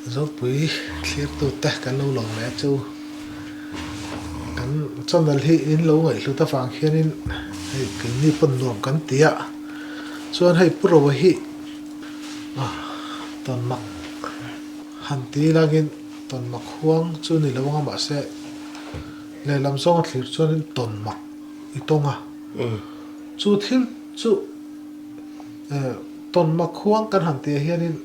Zopui thlirtute kan lo lawm leh a chu. Kan channel hi in lo ngaihhlut avang hianin hei keini pawn nuam kan ti a, chuan hei Pu Roa hi tawnmak han ti ilangin tawnmak huang chu ni lo anga mahse lehlam zawnga thlir chuanin tawnmak i tawng a, chu thil chu tawnmak huang kan han tih ah hianin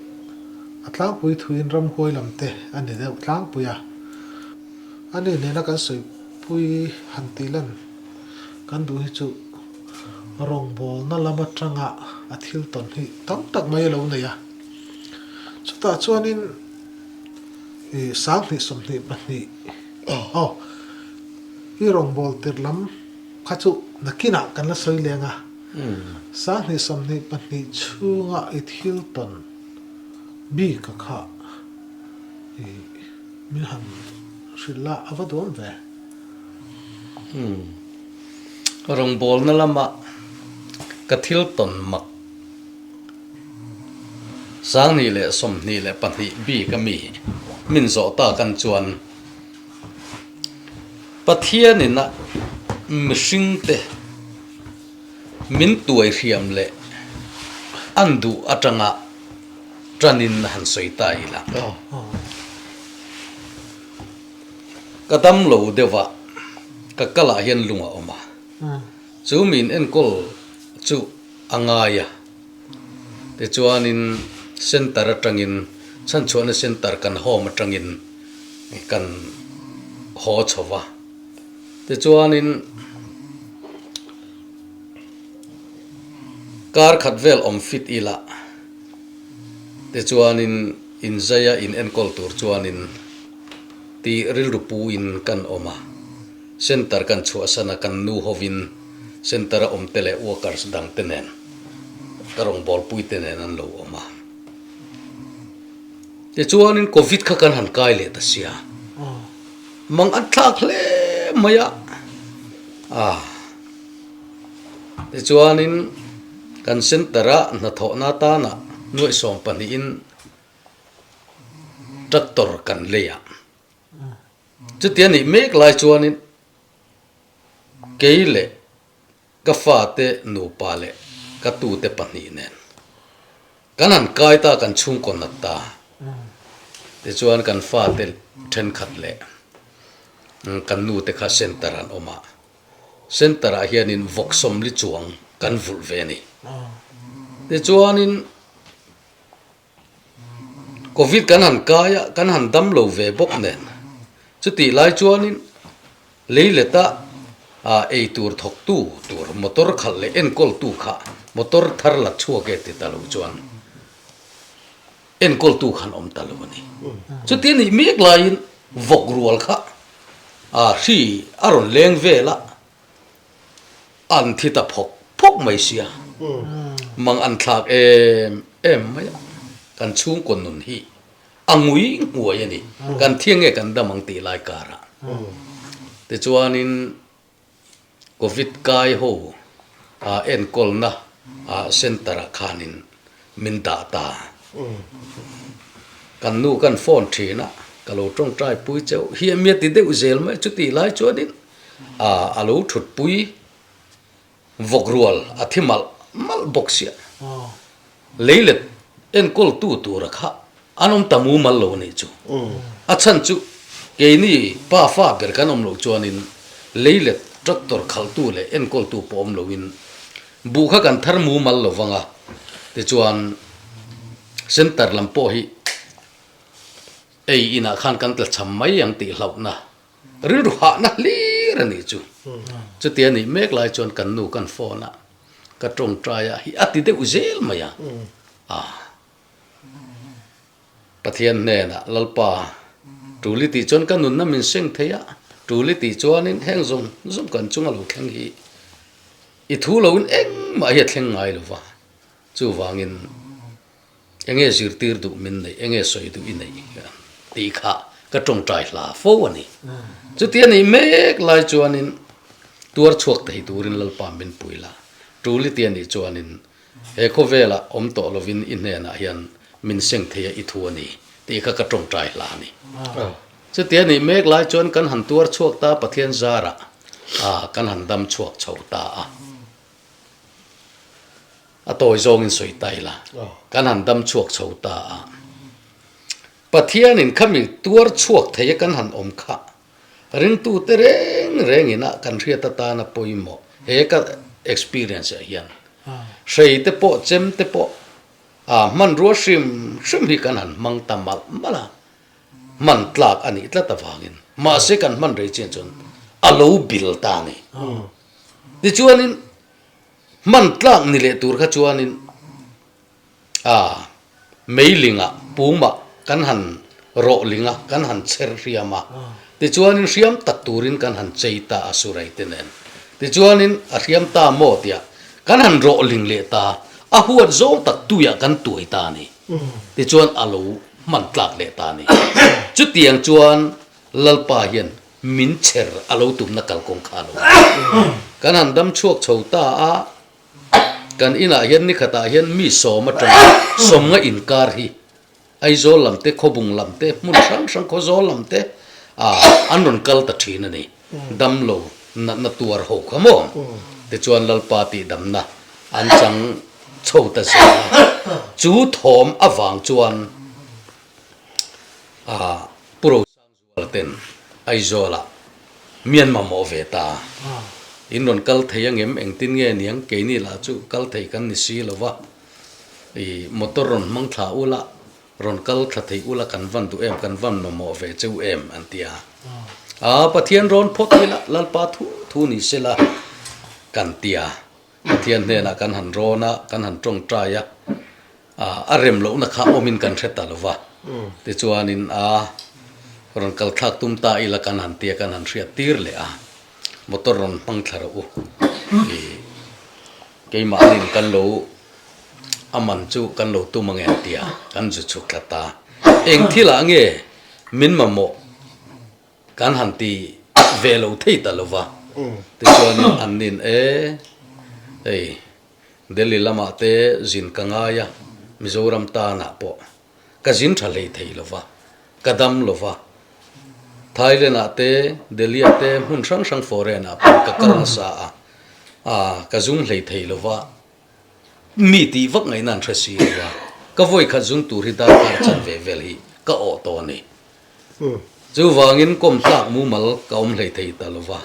a tlangpui thuin ramhuai lam te a ni deuh tlangpui a. A ni nena kan sawipui han tih lan kan duh hi chu rawngbawlna lam atanga a thil tawn hi tam tak mai a lo nei a. Chutah chuanin ih 20 22 aw i rawngbâwl tirh lam kha chu nakinah kan la sawi leng a. 2022 chhunga i thil tawn bik a kha ih Min han hrilh la a va duam ve. Umm. Rawngbawlna lama ka thil tawn mak 2022 bik a mi min zawh tak an chuan Pathianin a mihringte min tuai hriam leh an duh atanga Ṭanin a han sawi ta ila. Ka dam lo deuh a, ka kalah hian lung a awm a. Chu min enkawl chu a ngai a. Tichuanin center atangin, chhanchhuahna center kan home atangin kan haw chho va. Tichuanin kar khat vel awm fit ila. Tichuanin inzaia in enkawl tur chuanin tih rilru puin kan awm a, centre kan chhuahsan a, kan nu hovin centre a awmte leh workers dangte nen ka rawngbawlpuite nen an lo awm a. Tichuanin covid kha kan han kai leh ta sia, mang an thlak hle mai a, ah. Tichuanin kan centre-a hnathawhna atana nuaih sawm pahnihin tractor kan lei a. Chuti a nih mek lai chuanin kei leh ka fate nupa leh ka tute pahnih nen kan han kai ta kan chhungkaw nat ta. Tichuan kan fate thenkhat leh kan nute kha centre an awm a. Centre ah hianin vawk sawmli chuang kan vulh ve a ni. Tichuanin Covid kan han kai a, kan han dam lo ve bawk nen. Chutih lai chuanin leileta ei tur thawktu tur motor khalh leh enkawltu kha motor thar la chhuak e ti ta lo chuan enkawltu khan awm ta lo a ni. Chuti a nih mek laiin vawk rual kha a hri a rawn leng vel a, an thi ta phawk phawk mai sia. Mang an thlak em em mai a, kan chhungkaw nun hi a ngui nghuai a ni. Kan thiang nge kan dam ang tih lai karah. Tichuanin Covid kai ho enkawlna center ah khanin min dah ta. Kan nu kan phone thin a, ka lo tawngtai pui cheuh hi a mia ti deuh zel mai chutih lai chuanin a lo thut pui vawk rual a thi malh malh bawk sia. Leilet enkawl tu tura kha an awm ta mumal lo a nih chu. A chhan chu keini pa fa ber kan awm loh chuanin leilet tractor khalhtu leh enkawltu pawh awm loin buh kha kan thar mumal lo vang a, tichuan center lam pawh hi ei inah khan kan tla cham mai ang tih hlauhna rilru hahna hlir a nih chu. Chutia nih mek lai chuan kan nu kan phone a, ka tawngtai a hi a ti deuh zel mai a. Pathian hnenah, Lalpa, tul i tih chuan ka nunna min seng thei a, tul i tih chuanin heng zawng zawng kan chunga lo thleng hi i thu loin engmah hi a thleng ngai lo va, chuvangin enge zirtir duh min neih, enge sawi duh i neih tih kha ka tawngtai hla fo a ni. Chuti a nih mek lai chuanin tuar chhuak thei turin Lalpa min pui la, tul i ti a nih chuanin He khawvelah awm tawh lovin i hnenah hian min seng thei a i thu a ni Tih kha ka tawngtai hla a ni. Chutia nih mek lai chuan kan han tuar chhuak ta Pathian zarah kan han dam chhuak chho ta a. A tawi zawngin sawi ta ila, kan han dam chhuak chho ta a. Pathianin khami tuar chhuak thei a kan han awm kha ringtute reng rengin a kan hriat atana pawimawh he ka experience ah hian hrei te pawh chem te pawh A hmanrua hrim hrim hi kan han hmang ta malh malh a, hman tlak a nih tlat avangin mahse kan hman rei chian chuan a lo bil ta a ni. Tichuanin hman tlak ni leh tur kha chuanin a meilingah pumah kan han rawh ling a, kan han chher hriam a, tichuanin hriam tak turin kan han chei ta a surai te nen. Tichuanin a hriam ta maw tiah kan han rawh ling leh ta, a huat zawng tak tuiah kan tuai ta a ni. Tichuan a lo hman tlak leh ta a ni. Chutiang chuan Lalpa hian min chher a lo tumna kalkawng kha a lo ni. Kan han dam chhuak chho ta a, kan inah hian nikhatah hian mi sawm atanga sawmnga inkar hi Aizawl lam te, Khawbung lam te, hmun hrang hrang Khawzawl lam te ah an rawn kal ta thin a ni. Damlo natna tuar ho kha maw? Tichuan Lalpa tihdamna an chang chho ta zel a. Chu thawm avang chuan ah Pu Rosangzuala ten Aizawlah mi an mamawh ve ta. In rawn kal thei angem? Engtin nge niang? Keini lah chu kal thei kan ni si lo va. I motor rawn hmang thla ula, rawn kal thla thei ula kan van duh em, kan van mamawh ve cheu em an ti a. Aa Pathian rawn phawt ila, Lalpa thu thu ni sela kan ti a. Pathian hnenah kan han rawn a, kan han tawngtai a, aa a rem lohna kha awmin kan hre ta lo va. Tichuanin aa rawn kal thlak tum ta ila kan han ti a, kan han hriat tir leh a. Motor rawn hmang thla rawh u. I Keimahnin kan lo a man chu kan lo tum ange an ti a, kan zu chhuk thla ta. Eng thilah nge min mamawh kan han ti ve lo thei ta lo va. Tichuanin an nin e, hei Delhi lamah te zin ka ngai a, Mizoram tanah pawh ka zin tha hlei thei lo va, ka dam lo va. Thailand ah te, Delhi ah te hmun hrang hrang foreign ah pawh ka kal nasa a, ah ka zung hlei thei lo va, mi tih vak ngaihna an hre si lo va, ka vawi khat zung tur hi darkar chan ve vel hi ka awh tawh a ni. Chuvangin kawm tlak mumal ka awm hlei thei ta lo va,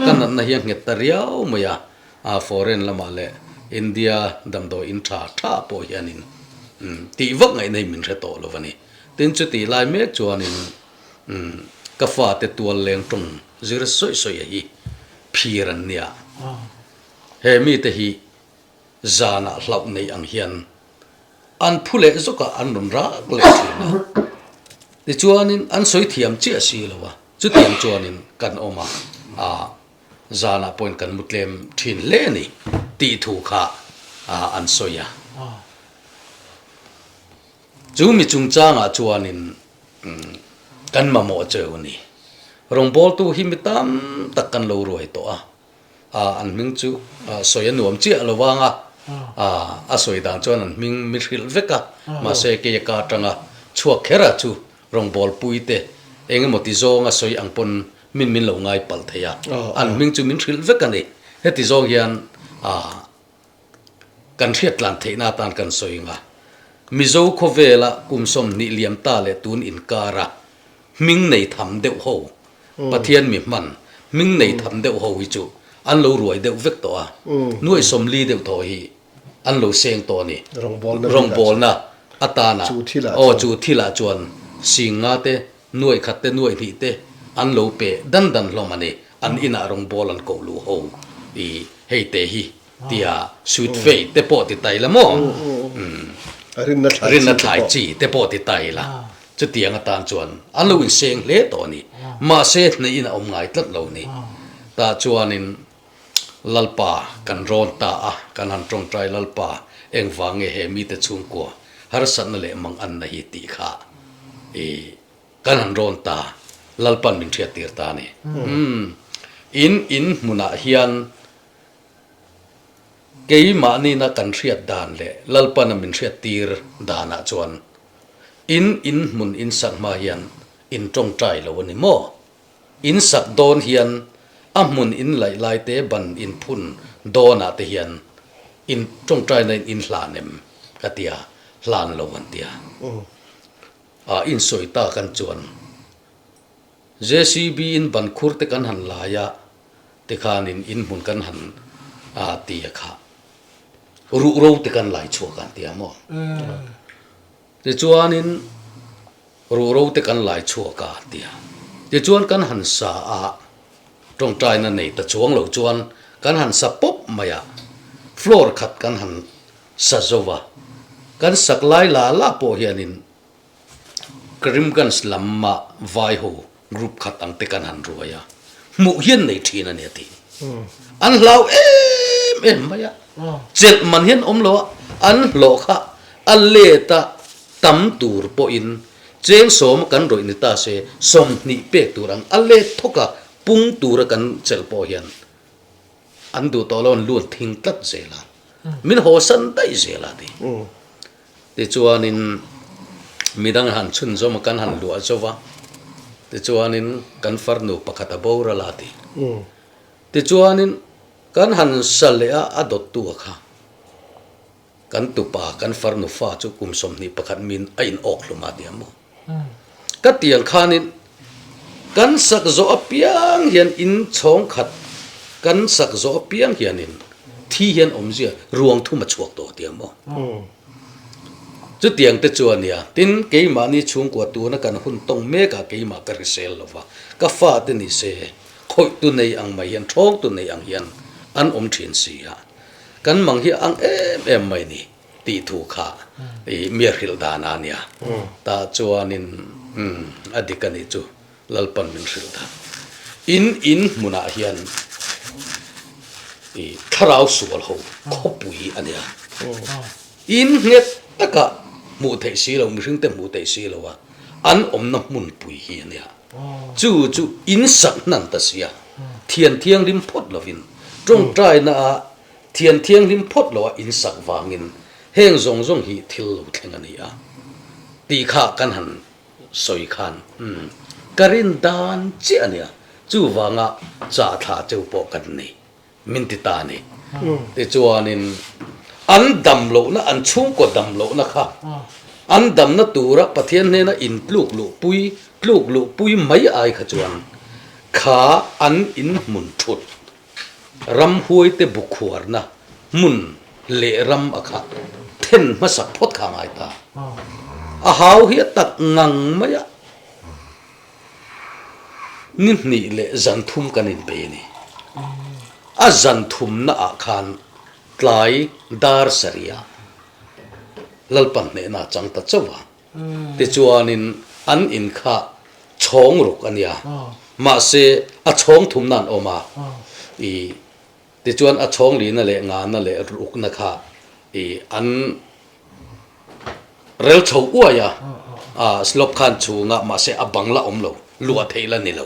ka natna hi a nghet ta riau mai a, ah foreign lamah leh India damdawi in tha tha pawh hianin tih vak ngaihna hi min hre tawh lo a ni. Tin chutih lai mek chuanin ka fate tual leng tawng zir sawi sawi a hi phir an nia. He mite hi zanah hlauh nei ang hian an phu leh zawkah an rawn rak leh thin a. Tichuanin an sawi thiam chiah si lo a, chutiang chuanin kan awm a, ah zanah pawhin kan mu tlem thin hle a ni tih thu kha an sawi a. Chu mi chungchangah chuanin kan mamawh cheu a ni. Rawngbawltu hi mi tam tak kan lo ruai tawh a, an hming chu sawi a nuam chiah lo vang a, a sawi dan chuan an hming mi hrilh vek a, mahse keia ka atanga chhuak kher a chu rawngbawlpui te eng emaw ti zawnga sawi ang pawn min min lo ngai palh thei a, an hming chu min hrilh vek a ni. Heti zawng hian Kan hriattlan theihna atan kan sawi ang a, Mizo khawvela kum 20 liam ta leh tun inkara hming nei tham deuh ho, Pathian mi hman hming nei tham deuh ho hi chu an lo ruai deuh vek tawh a, nuaih 40 deuh tawh hi an lo seng tawh a ni. Rawngbawlna atana aw chu thilah chuan singa te Nuaih khat te nuaih hnih te an lo pe dan dan hlawm a ni. An inah rawngbawl an koh luh ho i hei te hi tia sweet fei te pawh ti tai la maw? Rinna thlai chi te pawh ti tai la. Chutiang atan chuan an lo inseng hle tawh a ni. Mahse hneihin a awm ngai tlat lo ni. Tah chuanin Lalpa kan rawn ta a, kan han tawngtai Lalpa engvang nge he mite chhungkua harsatna leh mang anna hi tih kha i kan han rawn ta, Lalpan min hriattir ta a ni. Umm in in hmunah hian keimahni na kan hriat dan leh Lalpana min hriattir danah chuan. In in hmun in sak hma hian in tawngtai lo a ni maw? In sak dawn hian a hmun in laih lai te ban in phun dawnah te hian in tawngtaina in in hlan em? Ka ti a, hlan lo an ti a. A insawi tak an chuan JCB in ban khur te kan han lai a tikhanin in hmun kan han ti a kha ruhro te kan lai chhuak an ti a maw? Tichuanin ruhro te kan lai chhuak a ti a. Tichuan kan han sa a, tawngtaina nei ta chuang lo chuan kan han sa pawp mai a, floor khat kan han sa zo va. Kan sak lai la la pawh hianin Karimganj lamah vai ho group khat ang te kan han ruai a, hmuh hian nei thin a ni a ti. An hlau em em mai a, chelh man hian awm lo a, an hlawh kha a let a tam tur pawhin cheng sawma kan rawih ni ta se 20 pek tur ang a let thawk a pung tura kan chelh pawh hian an duh tawh lo an luan thing tlat zel a, min hawsan daih zel a ti. Tichuanin midang han chhunzawm a kan han luah zo va, tichuanin kan farnu pakhat a boral a ti. Tichuanin kan han sa leh a, a dawttu a kha. Kan tupa, kan farnu fa chu kum 21 min a in awk hlum a ti a maw? Ka tiang khanin kan sak zawh apiang hian in chhawng khat kan sak zawh apiang hianin thi hian awmzia ruang thum a chhuak tawh tia maw? Chutiang te chu a nia. Tin, keimahni chhungkua tuna kan hun tawng mekah keimah ka hrisel lo va, ka fate ni se khawihtu nei ang mai hian, thawngtu nei ang hian an awm thin si a, kan mang hi a ang em em mai ni. Tih thu kha i mi a hrilh dan a nia. Tah chuanin umm a dik a nih chu Lalpan min hrilh dan. In in hmunah hian i thlarau sual ho khawpui a nia. In nghet taka hmuh theih si lo, mihringte hmuh theih si lo a an awmna hmunpui hi a nia. Chu chu in sak hnan ta sia, thian thianghlim phawt lovin tawngtaina ah Thian thianghlim phawt loa in sak vangin heng zawng zawng hi thil lo thleng a ni a tih kha kan han sawi khan umm ka rin dan chiah a nia, chuvanga chah thla cheu pawh kan nei min ti ta a ni. Tichuanin an dam lohna, an chhungkaw dam lohna kha an damna tura Pathian hnena intluk luhpui tluk luhpui mai ai kha chuan kha an inhmun thut Ramhuaite bu khuarna hmun leh ram a kha then hmasak phawt kha a ngai ta. A hau hi a tak ngang mai a, ni hnih leh zan thum kan inbei a ni. A zan thumna ah khan tlai dar sarih ah Lalpan hnehna a chang ta chauh a. Tichuanin an in kha chhawng ruk a nia, mahse a chhawng thumna an awm a, i tichuan a chhawng lihna leh ngahna leh rukna kha i an rel chho uai a, a slope khan chhunga mahse a bang la awm lo, luah theih la ni lo,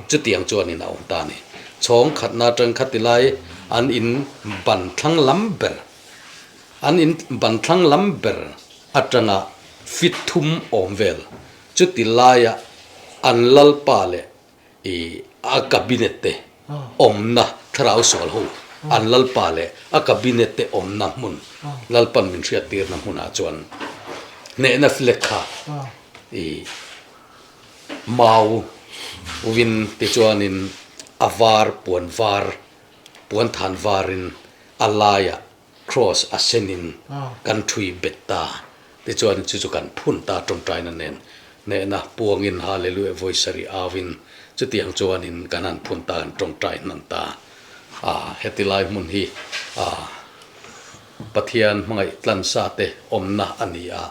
chutiang chuanin a awm ta a ni. Chhawng khatna atang kha tilai an in ban thlang lam ber. An in ban thlang lam ber atanga fit thum awm vel chuti laia an lalpa leh i a cabinet te awmna thlarau sual ho an lalpa leh a cabinet te awmna hmun lalpan min hriattirna hmunah chuan hnehna flag kha i mau vin tichuanin a var puan var puan than varin a laiah Cross a senin kan thui bet ta. Tichuan chu chu kan phun ta tawngtaina nen hnehna puangin Hallelujah vawi sarih auin chutiang chuanin kan han phun ta kan tawngtai hnan ta. A heti lai hmun hi a Pathian hmangaih tlansa te awmna a ni a,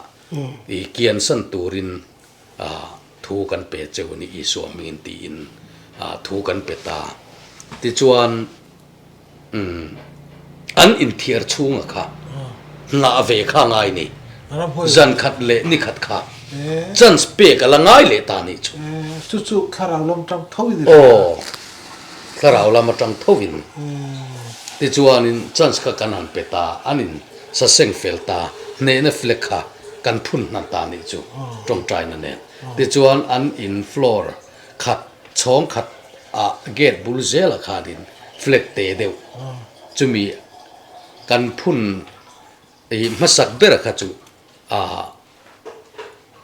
i kiansan turin a thu kan pe cheu a ni Isua hmingin tiin a thu kan pe ta. Tichuan Umm an inthiar chhunga kha nghah ve kha ngai ni. Zan khat leh ni khat kha chance pek a la ngai leh ta nih chu. Chu chu thlarau lam atang tho in. Aw thlarau lam atang tho in. Tichuanin chance kha kan han pe ta, an in saseng fel ta, hnehna flag kha. kan phun hnan ta nih chu tawngtaina nen. Tichuan an in floor khat chhawng khat ah gate bul zelah khanin flat te deuh chumi kan phun i hmasak bera kha chu ah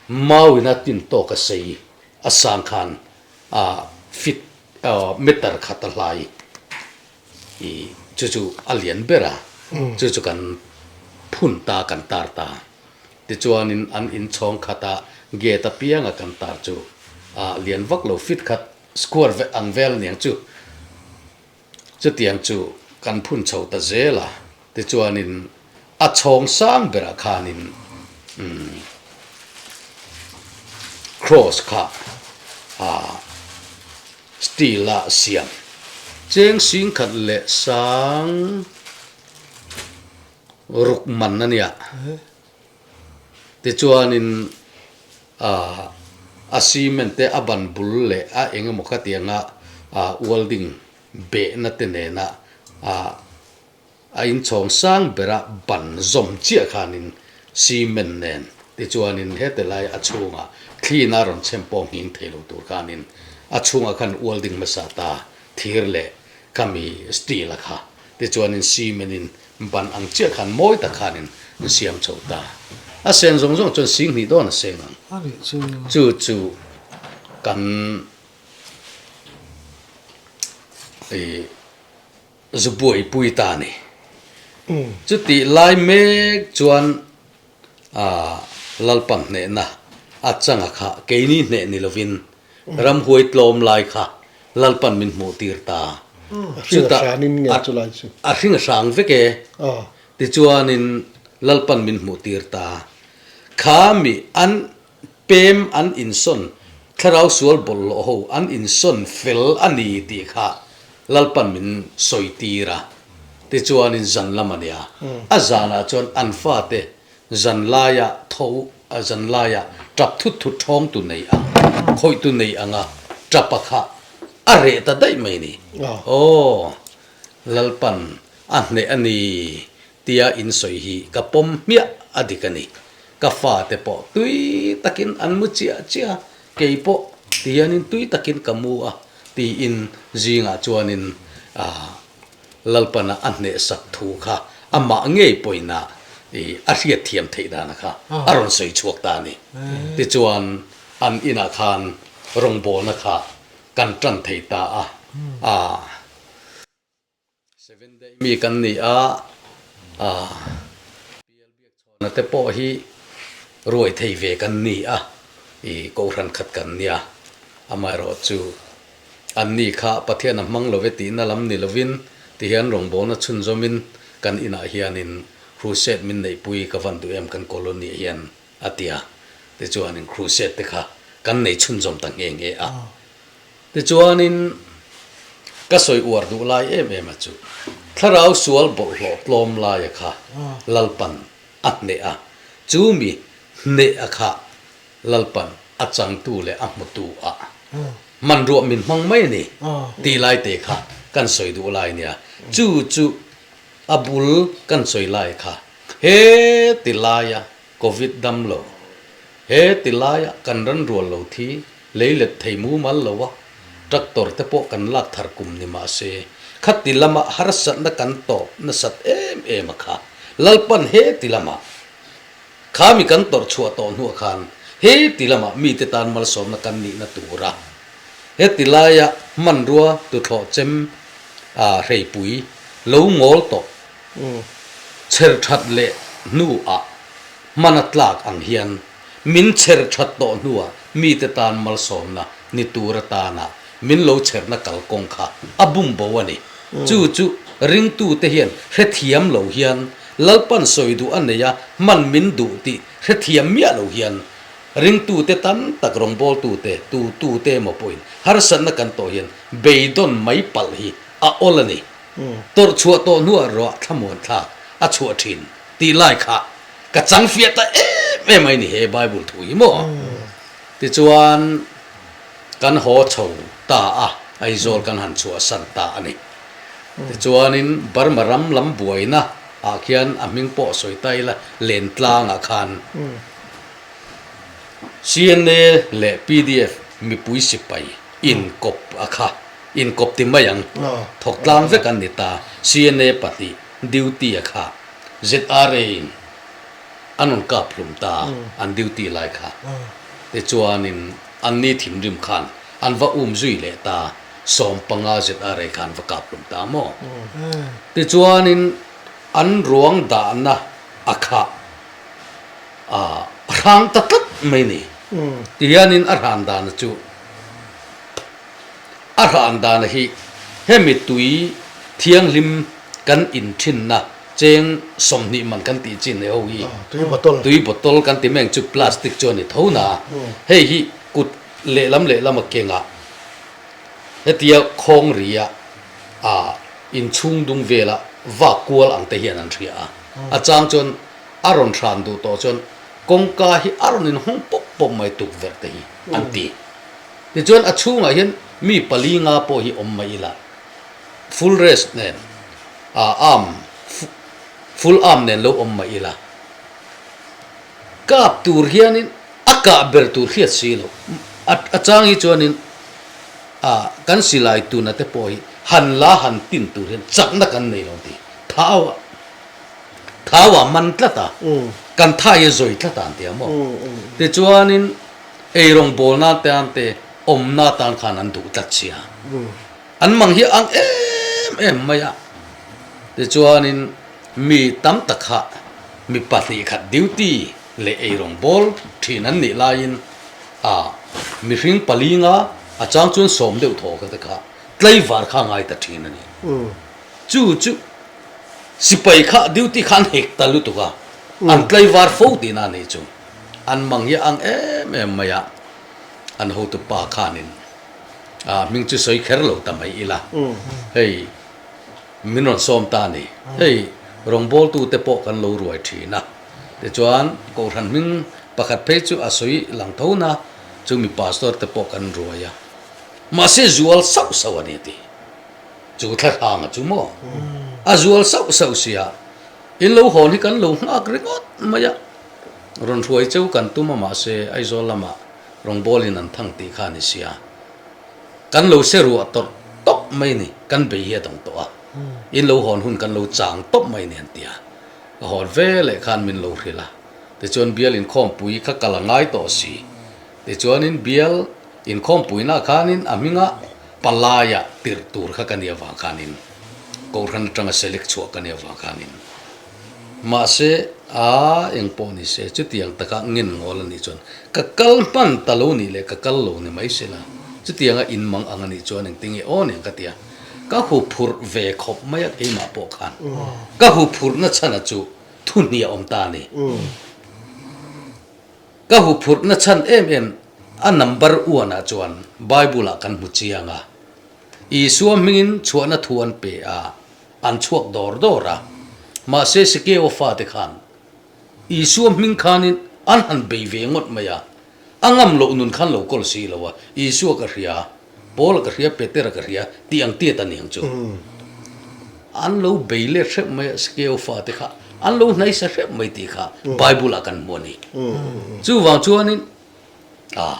mauina tin tawk a sei a sang khan ah fit meter khat a hlai i chu chu a lian ber a chu chu kan phun ta kan tar ta. Tichuanin an inchhawng khata gate apianga kan tar chu a lian vak lo fit khat square ve ang vel aniang chu. Chutiang chu kan phun chho ta zel a, tichuanin a chhawng sang berah khanin umm cross kha a steel a siam cheng sing khat leh sang. Ruk man a nia. Tichuanin a cement te a ban bul leh a eng emaw khatianga welding behna te nena a inchhawng sang bera ban zawm chiah khanin cement nen tichuanin heti lai a chhungah thlina rawn chhem pawh nghing thei lo tur khanin a chhungah khan welding hmasa ta thir leh khami steel a kha Tichuanin cement-in ban ang chiah khan mawi tak khanin an siam chho ta. A seng zawng zawng chuan sing hnih dawn a seng ang. Chu chu kan i zu buaipui ta a ni. Chutih lai mek chuan Lalpan hnehna a changa kha keini hneh ni lovin ramhuai tlawm lai kha Lalpan min hmuh tir ta. Chutah a hring a hrang vek e. Tichuanin Lalpan min hmuh tir ta. Kha mi an pem an insawn thlarau sual bawlhhlawh ho an insawn fel a ni tih kha Lalpan min sawi tir a. Tichuanin zan lam a nia. A zanah chuan an fate zan laia tho zan laia tap thut thut thawngtu nei ang, khawihtu nei anga tapa kha a reh ta daih mai ni. Aw, Lalpan a hneh a ni tia insawi hi ka pawm hmiah a dik a ni. Ka fate pawh tui takin an mu chiah chiah a, kei pawh tihianin tui takin ka mu a tiin zingah chuanin Lalpana a hnehsak thu kha amah ngei pawina i a hriatthiam theih dana kha a rawn sawi chhuak ta a ni. Tichuan an inah khan rawngbawlna kha kan tan thei ta a, a. Seven day mi kan ni a, a PL Biakchhawna te pawh hi ruai thei ve kan ni a, i kohhran khat kan nia, amaherawh chu an ni kha Pathian a hmang lo ve tihna lam ni lovin tihian rawngbawlna chhunzawmin kan inah hianin crusade min neihpui ka van duh em kan colony ah hian a ti a, tichuanin crusade te kha kan nei chhunzawm ta nghe nghe a. Tichuanin, ka sawi uar duh lai em em a chu, thlarau sual bawlhhlawh tlawm laia kha Lalpan a hneh a, chu mi hneh a kha Lalpan a changtu leh a hmutu a hmanruah min hmang mai a ni tih lai te kha kan sawi duh lai nia. Chu chu a bul kan sawi lai kha he ti laia Covid dam lo, he ti laia kan ran rual lo thi Lei let thei mumal lo a, tractor te pawh kan lak thar kum ni mah se, khati lama harsatna kan tawp nasat em em a kha. Lalpan he ti lama kha mi kan tawrh chhuah tawh hnuah khan he ti lama mite tan malsawmna kan nihna tura he ti laia hmanrua tuthlawh chem a hreipui lo ngawl tawh chher that leh hnuah hman a tlak ang hian Min chher that tawh hnuah mite tan malsawmna ni tur atana min lo chherna kalkawng kha a bum bo a ni. Chu chu ringtute hian hrethiam lo hian Lalpan sawi duh a nei a, hman min duh tih hrethiam miah lo hian ringtute tam tak rawngbawltute, tutute emaw pawhin harsatna kan tawh hian beidawn mai palh hi a awl a ni. Tawrh chhuah tawh hnuah ruah thlamuan thlak a chhuah thin tih lai kha Ka chang fiah ta em em mai ni he Bible thu hi maw? Tichuan kan haw chho ta a, Aizawl kan han chhuahsan ta a ni. Tichuanin Burma ram lam buaina ah khian a hming pawh sawi ta ila Lentlangah khan. CNA leh pdf mipui sipai inkawp a kha inkawp ti mai ang. Thawk tlang vek an ni ta. CNA pahnih duty a kha ZRA in an rawn kap hlum ta an duty lai kha. Tichuanin anni thinrim khan an va um zui leh ta. 15 ZRA khan va kap hlum ta maw? Tichuanin an ruang dahna a khah a hrang ta tlat mai ni. Tihianin a hran dana chu a hran dana hi hemi tui thianghlim kan inthinna cheng 20 man kan tih chin ho hi tui bottle kan ti mai ang chu plastic chu a ni tho na hei hi kut lehlam lehlam a kengah Hetia khawng ria a inchhung dung vela vak kual ang te hian an hria a. A chang chuan a rawn hran duh tawh chuan kawngka hi a rawn inhawng pawp pawp mai tukverh te hi an ti. Tichuan a chhungah hian mi pali nga pawh hi awm mai ila full rest nen a arm full arm nen lo awm mai ila kap tur hianin A kah ber tur hriat si lo. A chang hi chuanin a kan silai tuna te pawh hi han la han tin tur hian chakna kan nei lo tih thau a thau a man tlat a, kan thai a zawi tlat a an ti a maw? Tichuanin eirawng bawl nan te an te awmna atan khan an duh tlat si a, an mang hi a ang em em mai a. Tichuanin mi tam tak kha mi pahnih khat duty leh eirawng bawl thin an nih laiin a mihring palinga a chang chuan sawm deuh thaw kha te kha tlaivar kha a ngai ta thin a ni. Chu chu sipai kha duty kha an hek ta lutuk a, an tlaivar fo tihna a nih chu. An mang hi a ang em em mai a, an hotupa khanin a hming chu sawi kher lo ta mai ila hei min rawn sawm ta a ni. Hei rawngbawltute pawh kan lo ruai thin a. Tichuan, Kohhran hming pakhat phei chu a sawi lang tho na, chu mi pastor te pawh kan ruai a. Mahse zual sauh sauh a ni a ti. Chu thlahranga chu maw? A zual sauh sauh sia, in lo hawn hi kan lo nghak ringawt mai a. Rawn hruai cheu kan tum a mahse Aizawl lamah rawngbawlin an thang tih kha a ni sia. Kan lo se ruah tawrh tawp mai ni, kan bei hi a dawng tawh a. In lo hawn hun kan lo chang tawp mai ni an ti a. Ka hawn ve leh khan min lo hrilh a, tichuan bial inkhawmpui kha kal a ngai tawh si. Tichuanin bial inkhawmpuinaah khanin a hminga palaia tirh tur kha ka nih avang khanin Kohhran atanga select chhuah ka nih avang khanin mahse a eng pawh ni se chutiang taka ngen ngawl a nih chuan ka kal hman ta lo nih leh ka kal lo ni mai sela chutianga in mang ang a nih chuan engtinge aw nen ka ti a. Ka huphurh ve khawp mai a keimah pawh khan. Ka huphurhna chhana chu thuhnih a awm ta a ni. Ka huphurhna chhan em em a number uanah chuan Bible-ah kan hmu chiang a. Isua hmingin chhuahna thu an pe a, an chhuak dawr dawr a. Mahse Sikeo fate khan Isua hming khanin an han bei ve ngawt mai a. A ngam loh nun khan lo kawl si lo a, Isua ka hria, Paula ka hria, Petera ka hria tih ang tiat a ni ang chu. An lo bei let hrep mai a, Sakeo fate kha an lo hnaisa hrep mai tih kha Bible ah kan hmu a ni. Chuvang chuanin ah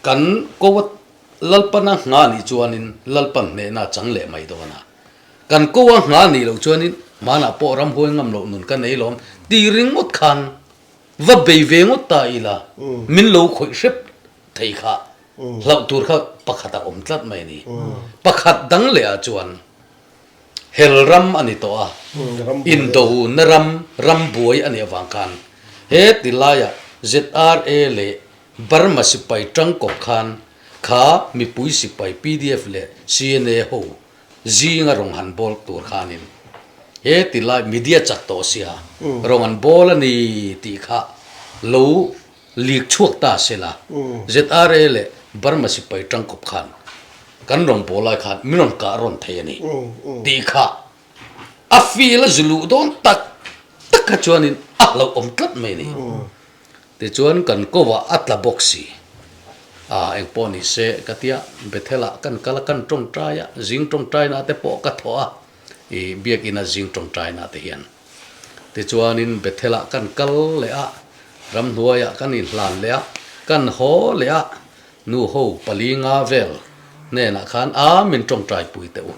kan ko a Lalpana ngha nih chuanin Lalpan hnehna a chang leh mai dawn a. Kan ko a ngha nih loh chuanin hmanah pawh ramhuai ngam loh nun ka nei lawm tih ringawt khan Va bei ve ngawt ta ila, min lo khawih hrep thei kha hlauh tur kha pakhat a awm tlat mai a ni. Pakhat dang leh ah chuan hel ram a ni tawh a, indo na ram, ram buai a nih avang khan he ti laiah ZRA leh Burma sipai tangkawp khan kha mipui sipai pdf leh CNA ho Zinga rawng han bawl tur khanin he ti lai media chak tawh sia rawng an bawl a ni tih kha lo leak chhuak ta se la, ZRA leh Burma sipai tangkawp khan kan rawn bawl lai khan min rawn kah rawn thei a ni tih kha a feel a zu luh dawn tak tak kha chuanin a hlauhawm tlat mai a ni. Tichuan kan kovah a tla bawk si. A, engpawh ni se ka tia, Bethel-ah kan kal a, kan tawngtai a, zing tawngtaina te pawh ka thawh a, i biakina zing tawngtaina te hian. Tichuanin Bethel-ah kan kal leh a, Ramhnuaiah kan inhlan leh a, kan haw leh a, nu ho pali nga vel hnenah khan a min tawngtai pui teh u.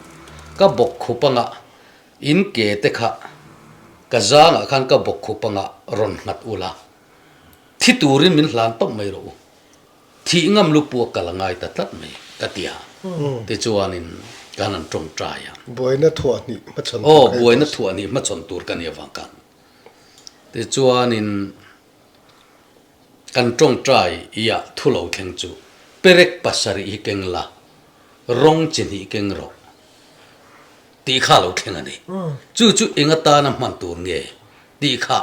Ka bawk khup anga in ke te kha ka zangah khan ka bawk khup anga rawn nghat ula, thi turin min hlan tawp mai rawh u. Thih ngam lu puak ka la ngai ta tlat mai ka ti a, tichuanin kan han tawngtai a. Buaina thuah hnih hmachhawn tur Aw, buaina thuah hnih hmachhawn tur ka ni avang khan. Tichuanin kan tawngtai iah thu lo thleng chu perek pasarih hi keng la, rawng chi hnih keng rawh tih kha lo thleng a ni. Chu chu eng atana hman tur nge tih kha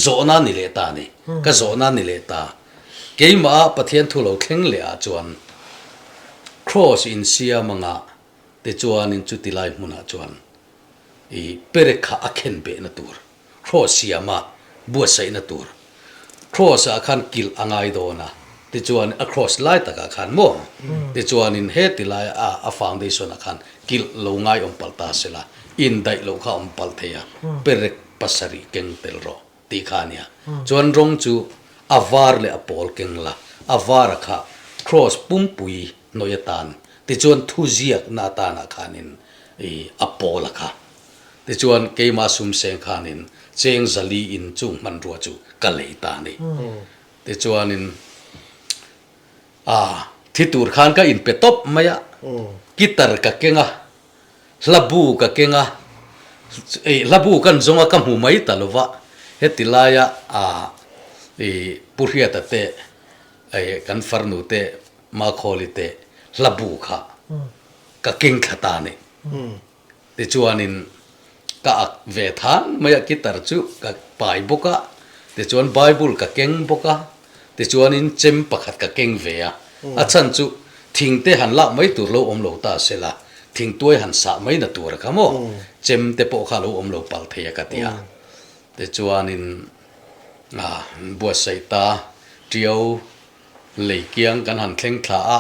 zawhna ni leh ta a ni. Ka zawhna ni leh ta. Keimah Pathian thu lo thleng leh ah chuan Kraws insiam anga tichuanin chuti lai hmunah chuan i perek kha a khen behna tur, Kraws siama buatsaihna tur, Kraws ah khan kilh a ngai dawn a, tichuan a Kraws lai takah khan maw? Tichuanin heti lai a a foundation ah khan kilh lo ngai awm palh ta sela, indaih loh kha awm palh thei a, perek pasarih keng tel rawh. Tih kha a nia. Chuan rawng chu a var leh a pawl keng la, a vara kha cross pumpui hnawih atan, tichuan thuziakna atanah khanin i a pawl a kha. Tichuan keimah sum seng khanin cheng zali in chung hmanrua chu ka lei ta a ni. Tichuanin a thi tur khan ka inpe tawp mai a, guitar ka keng a, Hlabu ka keng a, ei hlabu kan zawng a ka hmu mai ta lova, heti laia ah i Pu Hriata te ei kan farnu te Makhawli te hlabu kha ka keng thla ta a ni. Tichuanin ka ak ve than mai a guitar chu ka pai bawk a, tichuan Bible ka keng bawk a, tichuanin chem pakhat ka keng ve a, a chhan chu thing te han lak mai tur lo awm lo ta se la, thing tuai han sah mai na tur a kha maw, chem te pawh kha lo awm lo palh thei a ka ti a, tichuanin ah buatsaih ta tiau lei kiang kan han thleng thla a,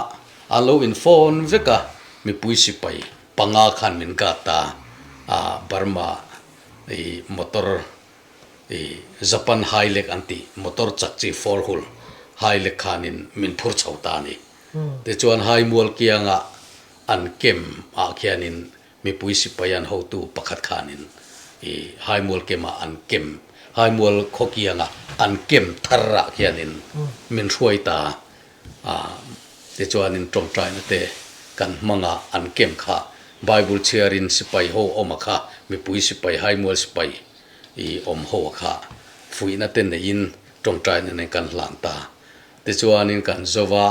a lo in phone vek a, mipui sipai panga khan min guard ta a, Burma i motor I Japan Hilux an tih motor chak chi four wheel Hilux khanin min phur chho ta a ni. Tichuan Haimual kianga an kem ah khianin mipui sipai an hotu pakhat khanin i Haimual kemah an kem Haimual khaw kianga an kem thar ah khianin min hruai ta a. Tichuanin tawngtaina te kan hmang a an kem kha Bible chhiarin sipai ho awm a kha mipui sipai Haimual sipai I awm ho a kha fuihna te neiin tawngtaina nen kan hlan ta. Tichuanin kan zo va,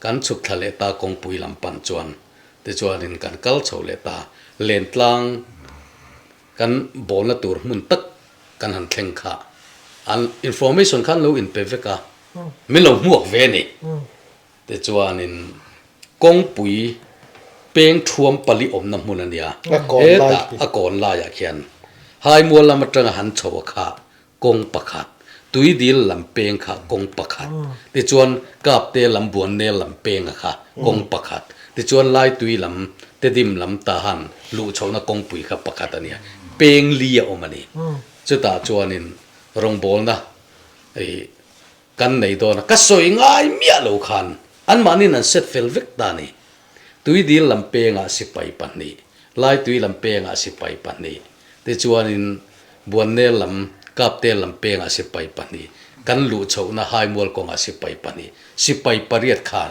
kan chhuk thla leh ta kawngpui lam pan chuan. Tichuanin kan kal chho leh ta. Lentlang kan bawlna tur hmun tak kan han thleng kha. An information khan lo inpe vek a, min lo hmuak ve a ni. Tichuanin kawngpui peng thuam pali awmna hmun a nia, hetah a kawn laiah khian Haimual lam atanga han chho a kha kawng pakhat, Tuidil lam peng kha kawng pakhat, tichuan Kapte lam Buannel lam peng a kha kawng pakhat, tichuan Laitui lam Tedim lam Tahan luh chhohna kawngpui kha pakhat a nia, peng li a awm a ni. Chutah chuanin rawngbawlna ih Kan nei dawn a, ka sawi ngai miah lo khan anmahniin an set fel vek ta a ni. Tuidil lam pengah sipai pahnih, Laitui lam pengah sipai pahnih, tichuanin Buannel lam, Kaptel lam pengah sipai pahnih, kan luh chhohna Haimual kawngah sipai pahnih, sipai pariat kha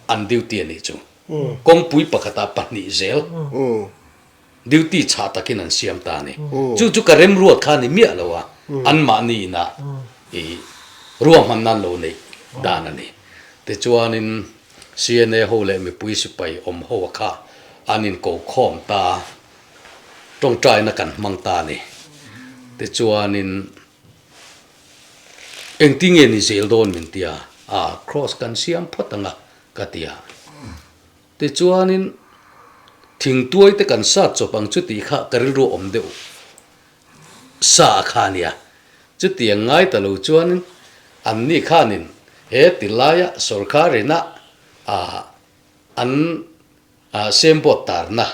an duty a nih chu. Kawngpui pakhatah pahnih zel. Duty chhah takin an siam ta a ni. Chu chu ka remruat kha a ni miah lo a, anmahni inah i ruahman nan lo neih dan a ni. Tichuanin CNA ho leh mipui sipai awm ho a kha an inko khawm ta a, tawngtaina kan hmang ta a ni. Tichuanin engtinge ni zel dawn min ti a, a cross kan siam phawt ang a ka ti a. Tichuanin, thingtuai te kan sat chawp ang chu tih kha ka rilru awm deuh sa a kha nia. Chutiang ngai ta lo chuanin anni khanin he ti laia sorkar ina an sembawt tarna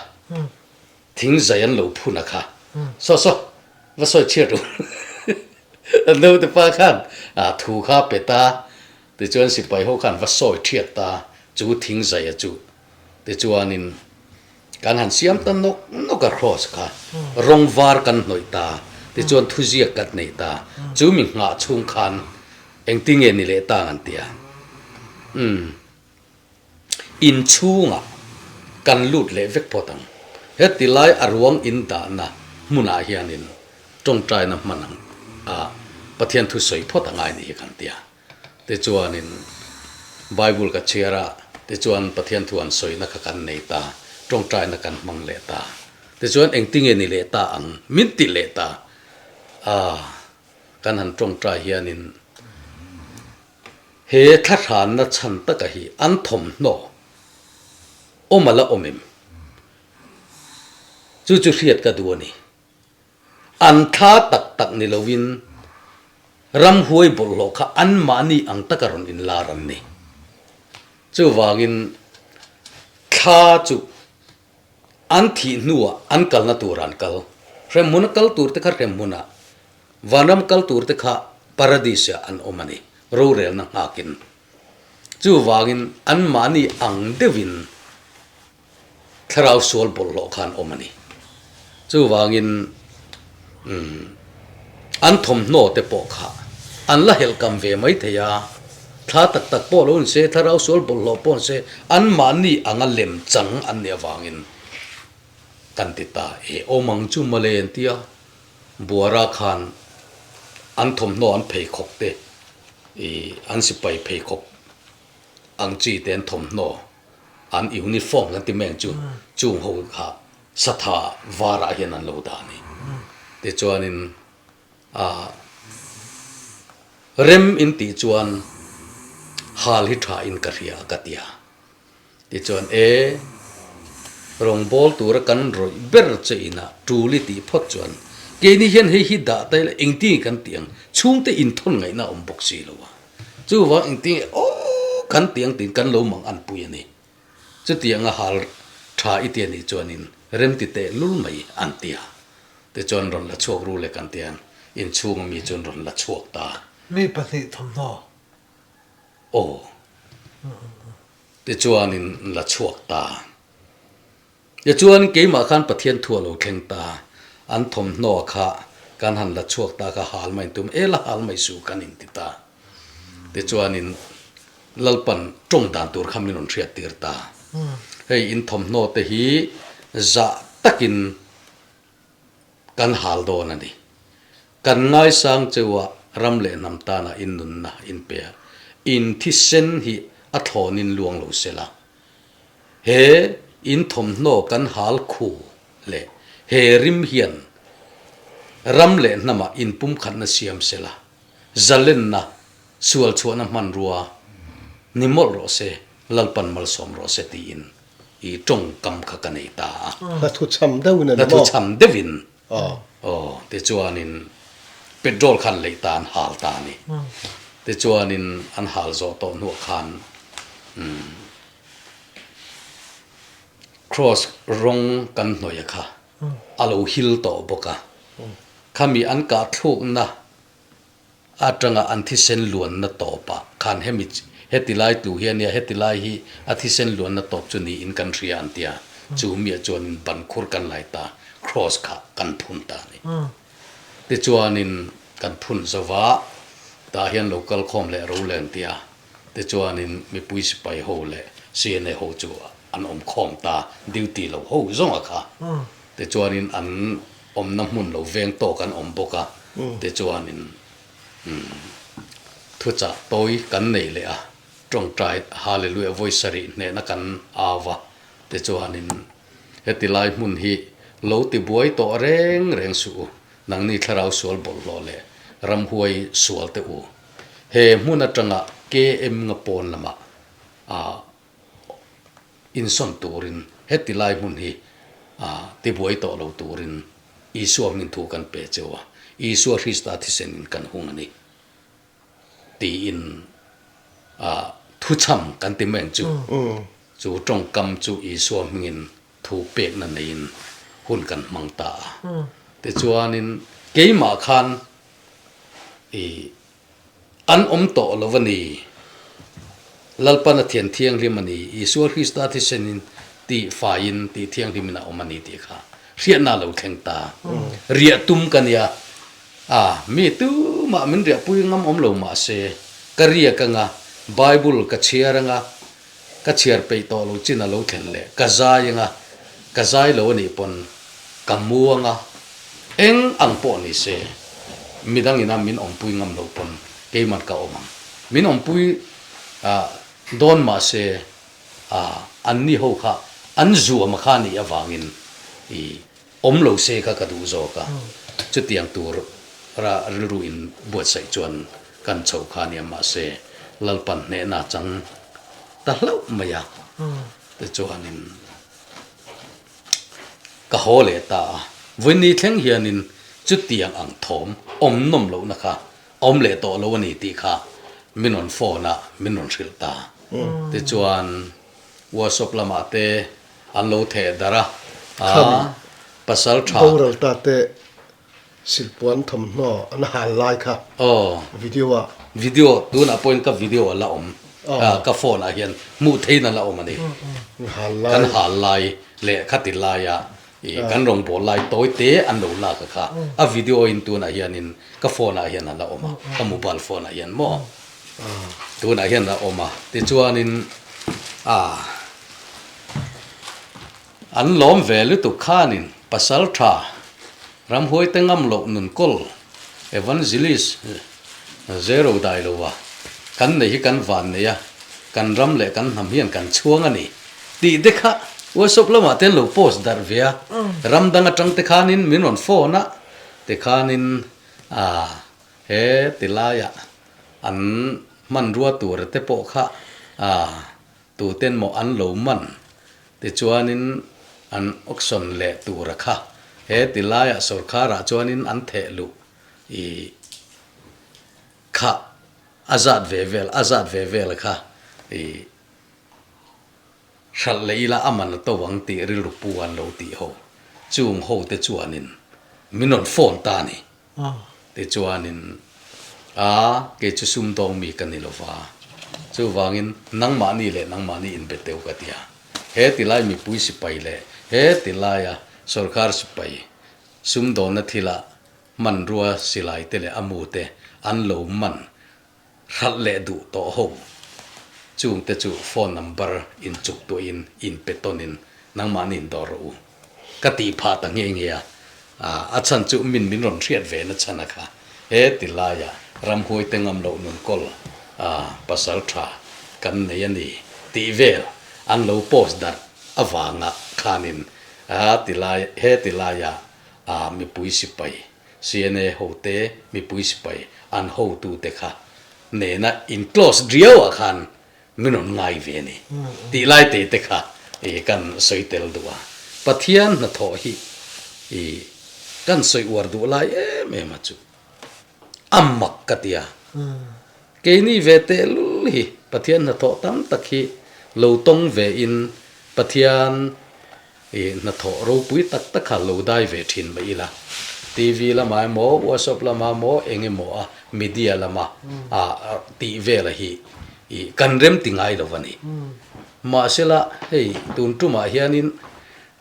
thingzai an lo phun a kha. Saw saw, va sawi chhiat u. Naute pa khan thu kha pe ta, tichuan sipai ho khan va sawi thiat ta chu thing zaia chu. Tichuanin kan han siam ta nawk nawk a cross kha rawng var kan hnawih ta, tichuan thuziak kan nei ta, chu mi nghah chhung khan engtinge ni leh tang an ti a. Umm. Inchhungah kan lut leh vek phawt ang. Heti lai a ruang in dahna hmunah hianin tawngtaina hman ang a, Pathian thu sawi phawt a ngai ni hi kan ti a. Tichuanin Bible ka chhiar a, tichuan Pathian thu an sawina kha kan nei ta, tawngtaina kan hmang leh ta. Tichuan engtinge ni leh ta ang min ti leh ta a, kan han tawngtai hianin He thlahranna chhan taka hi an thawmhnaw awm a la awm em? Chu chu hriat ka duh a ni. An thla tak tak ni loin ramhuai bawlhhlawh kha anmahni ang taka rawn inlar an ni. Chuvangin thla chu an thih hnuah an kalna tur an kal. Hremhmuna kal tur te kha hremhmunah Vanram kal tur te kha Paradise ah an awm a ni, rorelna nghakin. Chuvangin anmahni ang deuhin thlarau sual bawlhhlawh kha an awm a ni. Chuvangin an thawmhnaw te pawh kha an la helhkam ve mai thei a, thla tak tak pawh lo ni se, thlarau sual bawlhhlawh pawh ni se, anmahni anga lem chang an nih avangin kan ti ta e, awm ang chu mawle an ti a. Buara khan an thawmhnaw an pheikhawk te ih an sipai pheikhawk ang chi te an thawmhnaw an uniform kan ti mai ang chu chung ho kha satha varah hian an lo dah a ni. Tichuanin ah rem in tih chuan hal hi tha in ka hria ka ti a. Tichuan, E, rawngbâwl tûra kan rawih ber che inah ṭûl i tih phawt chuan, keini hian hei hi dah ta ila engtinge kan tih ang? Chhûngte inthawn ngaihna a awm bawk si lo a. Chuvang engtinge aw kan tih ang tiin kan lo mang an pui a ni. Chutianga hal ṭha i ti a nih chuanin rem ti teh lul mai an ti a. Tichuan rawn la chhuak ru leh kan ti a, inchhûnga mi chuan rawn la chhuak ta. Mi pahnih thawmhnaw. Aw. Tichuanin la chhuak ta. Tichuan keimah khan Pathian thu a lo thleng ta. An thawmhnaw kha kan han la chhuak ta kha hal mai tum e la hal mai suh kan inti ta. Tichuanin Lalpan tawng dan tur kha min rawn hriat tir ta. Hei in thawmhnaw te hi zah takin Kan hal dawn a ni. Kan ngaisang cheu a, ram leh hnam tana in nunna in pe a, in thisen hi a thlawnin luang lo se la. He in thawmhnaw kan hal khu leh he rim hian ram leh hnamah inpumkhatna siam se la, zalenna, sual chhuahna hmanrua ni mawlh rawh se, Lalpan malsawm rawh se tiin I tawngkam kha ka nei ta a. Hla thu chham deuhin a ni maw? Hla thu chham deuhin. Aw. Tichuanin petrol khan lei ta an hal ta a ni. Tichuanin an hal zawh tawh hnuah khan cross rawng kan hnawih a kha a lo hil tawh bawk a. Khami an kah thlukna Atanga an thisen luanna tawpah khan hemi heti lai tlu hi a nia, heti lai hi a thisen luanna tawp chu niin kan hria an tia, chu miah chuanin ban khur kan lai ta, cross kha kan phun ta a ni. Tichuanin kan phun zo va, tah hian lo kal khawm leh ro le an tia, tichuanin mipui sipai ho leh CNA ho chu an awm khawm ta, duty lo ho zawnga kha, tichuanin an Awmna hmun lo veng tawk an awm bawk a, tichuanin thuchah tawi kan nei leh a, tawngtai Hallelujah vawi sarih hnehna kan au va, tichuanin heti lai hmun hi lo ti buai tawh reng reng suh u, nangni thlarau sual bawlhhlawh leh ramhuai sual te u, he hmun atanga KM nga pawn lamah ah Insawn turin heti lai hmun hi tibuai tawh lo turin Isua hming thu kan pe cheu a, Isua Hrista thisenin kan hung a ni tiin thuchham kan ti mai ang chu. Chu tawngkam chu Isua hmingin thu pekna neiin hun kan hmang ta a. Tichuanin keimah khan. I an awm tawh lo a ni. Lalpan a thian thianghlim a ni. Isua Krista thisenin tih faiin tih thianghlimin a awm a ni tih kha hriatna a lo thleng ta. Riah tum ka nia. A, mi tumah min riahpui ngam awm lo mah se, ka riak anga, Bible ka chhiar anga, ka chhiar peih tawh lo chin a lo thlen leh ka zai anga, ka zai lo a nih pawn ka mu anga, eng ang pawh ni se, midang ina min awmpui ngam lo pawn keiman ka awm ang. Min awmpui dawn mah se, anni ho kha an zuam a kha nih avangin i Awm lo se kha ka duh zawk a, chutiang tur ra rilru in buatsaih chuan kan chho kha nia mahse Lalpan hnehna chang ta hlauh mai a, tichuanin ka haw leh ta a, vawiin ni thleng hianin chutiang ang thawm awm nawm lohna kha awm leh tawh lo a ni tih kha min rawn phone a, min rawn hrilh ta. Tichuan workshop lamah te An lo theh darh a, Khami pasal tha. Boral ta te silpuan thawmhnaw an hal lai kha video ah. Video, tunah pawhin ka video a la awm, ka phone ah hian hmuh theiin a la awm a ni. Kan hal lai leh khati laia kan rawngbâwl lai tawi te an lo lak a kha, a video in tunah hianin ka phone ah hian a la awm a, ka mobile phone ah hian maw tunah hian a awm a, tichuanin a. An lawm ve lutuk khanin pasal tha ramhuaite ngam loh nun kawl Evangelist zero dai lo a kan nei hi kan van nei a, kan ram leh kan hnam hian kan chhuang a ni tih te kha WhatsApp lamah te an lo post darh ve a, ram dang atang te khanin min rawn phone a tikhanin ah he tilaiah an hmanrua tur te pawh kha ah Tuten maw an lo man? Tichuanin an auction leh tura kha he ti laiah sorkharah chuanin an theh luh i kha a zat ve vel a zat ve vel kha i hralh leh ila a man a to ang tih rilru pu an lo tih ho. Chung ho te chuanin min rawn phone ta a ni. Tichuanin, A, kei chu sumdawng mi ka ni lo va, chuvangin nangmahni leh nangmahni inbe teu ka ti a. He tilai mipui sipai leh he tilaia sorkar sipai sumdawnna thila hmanrua silai te leh a mu te an lo man Hralh leh duh tawh ho. Chungte chu phone number in chuk tuahin in pe tawnin nangmahni in dawr rawh u. Ka tih phah ta nghe nghe a, a chhan chu min min rawn hriat ve na chhan a kha. He ti laia ramhuai te ngam loh nun kawl pasal tha kan nei a ni tih vel an lo post darh avanga khanin ti lai he ti laia mipui sipai CNA hote mipui sipai an hotute kha nena in close riau ah khan min rawn ngai ve a ni tih lai te te kha i kan sawi tel duh a. Pathian hnathawh hi i kan sawi uar duh lai em em a chu a mak ka ti a. Keini ve tehlul hi Pathian hnathawh tam tak hi lo tawng ve in Pathian I hnathawh ropui tak tak kha lo dai ve thin mai ila. TV lamah emaw, WhatsApp lamah emaw, eng emaw a media lama a tih vela hi i kan rem ti ngai lo a ni. Mahsela hei tun tumah hianin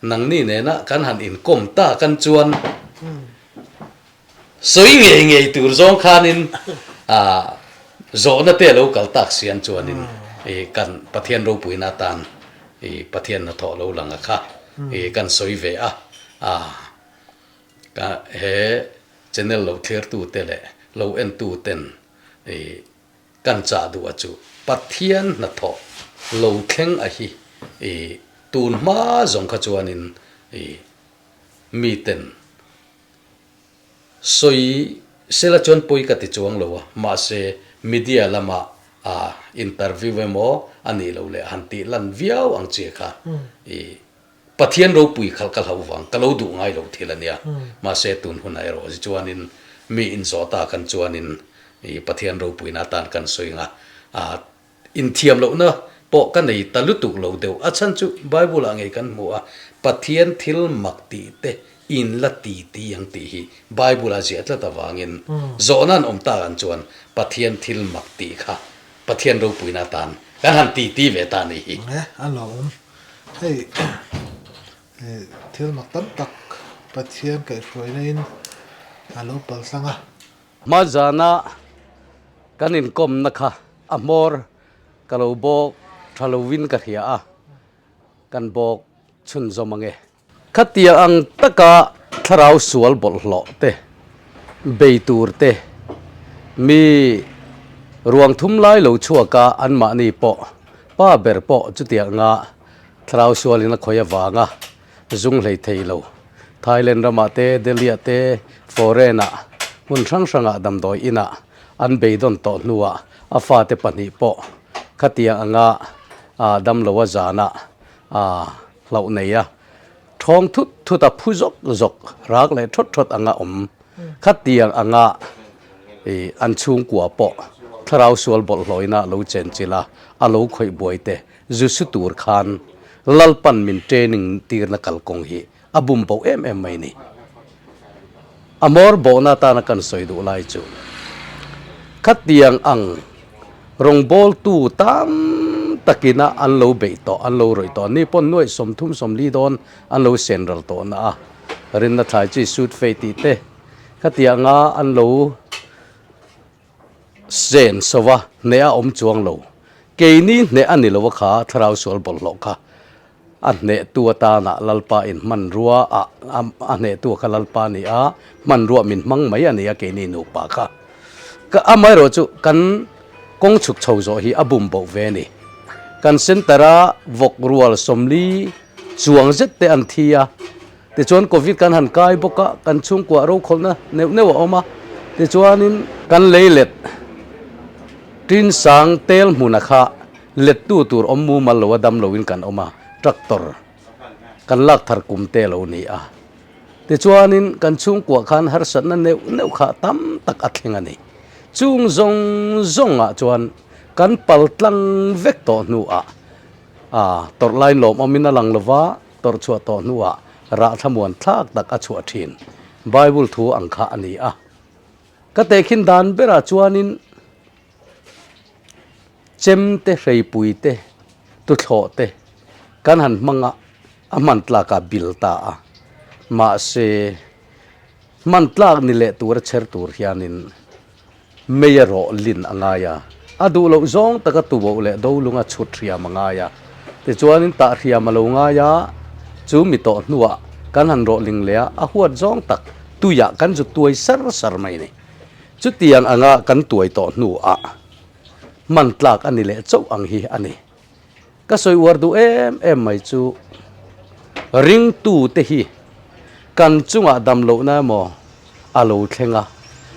nangni nena kan han inkawm ta kan chuan Sawi ngei ngei tur zawng khanin zawhna te a lo kal tak sian chuanin kan Pathian ropuina atan Pathian hnathawh lo lang a kha kan sawi ve a, he channel lo thlertute leh lo entuten kan chah duh a chu Pathian hnathawh lo thleng a hi tun hma zawng kha chuanin miten Sawi sela chuan pawi ka ti chuang lo a, mahse media lama a interview emaw a nih loh leh han tih lan viau ang che kha i Pathian ropui khalh ka hlauh vang ka lo duh ngai lo thil a nia. Mahse tun hunah erawh hi chuanin mi inzawh ta kan chuanin i Pathian ropuina atan kan sawi ang a, a inthiam lohna pawh ka nei ta lutuk lo deuh. A chhan chu Bible ah ngei kan hmu a, Pathian thil mak tih te in la ti ti ang tih hi Bible ah ziah tlat avangin zawhna an awm tak ang chuan Pathian thil mak tih kha Pathian ropuina atan kan han ti ti ve ta a nih hi. E, a lo awm. Hei thil mak tam tak Pathian kaihhruaina in a lo paltlang a. Hmazana kan inkawmna kha a hmawr ka lo bawk tha lovin ka hria a, kan bawk chhunzawm ange. Khatia ang taka thlarau sual bawlhhlawh te, bei tur te, mi ruang thum lai lo chhuak a anmahni pawh, pa ber pawh chutianga thlarau sualin a khawih avanga zung hlei thei lo. Thailand ramah te, Delhi-ah te, foreign-ah, hmun hrang hrangah damdawi inah an beidawn tawh hnuah a fate pahnih pawh khatiang anga damlo a zanah hlauh nei a, thawng thut thut a phu zawk zawk rak leh thawt thawt anga awm khatiang anga ih an chhungkua pawh thlarau sual bawlhhlawina lo chenchilh a, a lo khawih buai te zu su tur khan Lalpan min training tirna kalkawng hi a bum bo em em mai ni. A hmawr bawhna atana kan sawi duh lai chu khatiang ang rawngbawltu tam takina an lo beih tawh, an lo rawih tawh. Ni pawn nuaih 30 40 dawn an lo sen ral tawh na a, rinna thlai chi sut fei tih te khatianga an lo sen sova hneh a awm chuang lo. Keini hneh a ni lo a kha thlarau sual bawlhhlawh kha a hnehtu atana Lalpa in hmanrua a a hnehtu kha Lalpa a ni a, hmanrua min hmang mai a ni a keini nupa kha. Ka amaherawh chu kan kawng chhuk chho zawh hi a bum boh ve a ni. Kan centre a vawk rual 40 chuang zet te an thi a. Tichuan Covid kan han kai bawk a, kan chhungkuah rokhawlhna neuh neuh a awm a, tichuanin kan lei let tin sang tel hmuna kha lettu tur awm mumal lo a dam loin kan awm a, tractor kan lak thar kum te lo ni a. Tichuanin kan chhungkuah khan harsatna neuh neuh kha tam tak a thleng a ni. Chung zawng zawngah chuan kan pal tlang vek tawh hnuah tawrh lain lawmawmin a lang lova, Tawrh chhuah tawh hnuah rah thlamuan thlak tak a chhuah thin. Bible thu ang kha a ni a. Ka tehkhin dan berah chuanin chem te, hreipui te, tuthlawh te kan han hmang a, a hman tlakah bil ta a. Mahse, hman tlak ni leh tura chher tur hianin Mei a rawh lin a ngai a, a duh loh zawng taka tuboh leh dolunga chhut hriam a ngai a. Tichuanin tah hriam a lo ngai a, chu mi tawh hnuah kan han rawh ling leh a, a huat zawng tak tuiah kan zu tuai sar sar mai ni. Chutiang anga kan tuai tawh hnuah hman tlak a ni leh chauh ang hi a ni. Ka sawi uar duh em em mai chu ringtute hi kan chungah dam lohna emaw a lo thleng a,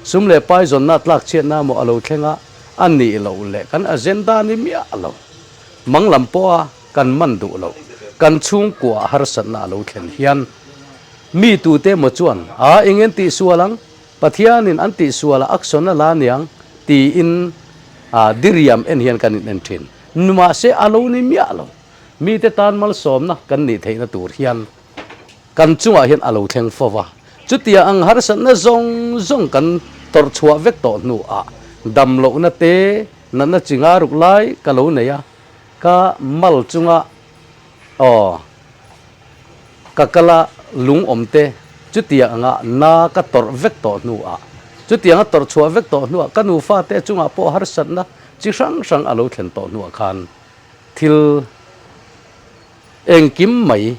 sum leh pai zawnna tlak chhiatna emaw a lo thleng a, a nih loh leh kan agenda ni miah lo. Mang lam pawha kan man duh loh, kan chhungkuaah harsatna a lo thlen hian mi tute emaw chuan a eng en tihsual ang, Pathianin an tihsualah action a la aniang tiin diriam en hian kan in en thin. Nimahse a lo ni miah lo. Mite tan malsawmna kan nih theihna tur hian kan chungah hian a lo thleng fo va. Chutia ang harsatna zawng zawng kan tawrh chhuah vek tawh hnuah dam lohna te natna chi nga ruk lai ka lo nei a, ka mal chunga aw ka kala lung awm te chutia anga na ka tawrh vek tawh hnuah chutianga tawrh chhuah vek tawh hnuah ka nufa te chungah pawh harsatna Chi hrang hrang a lo thlen tawh hnuah khan thil engkim mai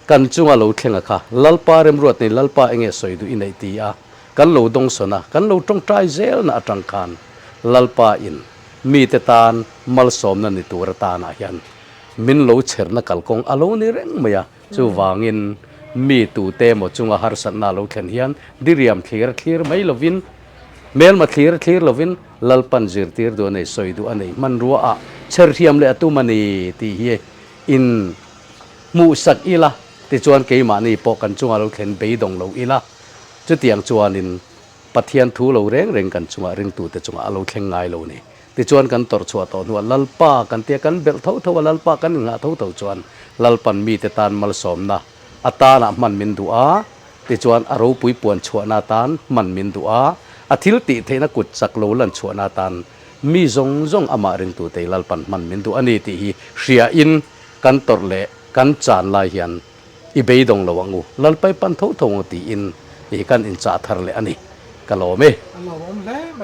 kan chunga lo thleng a kha Lalpa remruat nei Lalpa enge sawi duh i neih ti a kan lo dawngsawn a, kan lo tawngtai zelna atang khan Lalpa in mite tan malsawmna ni tur atanah hian min lo chherna kalkawng a lo ni reng mai a, chuvangin mi tute emaw chunga harsatna a lo thlen hian diriam thlir thlir mai lovin Hmelma thlir thlir lovin Lalpan zirtir duh a nei, sawi duh a nei, hmanrua ah chher hriam leh a tum a ni tih hi in hmuhsak ila, tichuan keimahni pawh kan chungah lo thlen beidawng lo ila, chutiang chuanin Pathian thu lo reng reng kan chungah ringtute chungah a lo thleng ngai lo ni. Tichuan kan tawrh chhuah tawh hnuah Lalpa kan tia kan belh tho tho a, Lalpa kan inngah tho tho chuan Lalpan mite tan malsawmna atana hman min duh a, tichuan a ropui puan chhuahna atan hman min duh a, a thil tih theihna kut chak lo lan chhuahna atan mi zawng zawng amah ringtute hi Lalpan hman min duh a ni tih hi hriain kan tawrh leh kan chan lai hian i beidawng lo ang u, Lalpai pan tho tho ang tiin i kan inchah thar leh a ni. Ka lawm e. A lawmawm hle mai.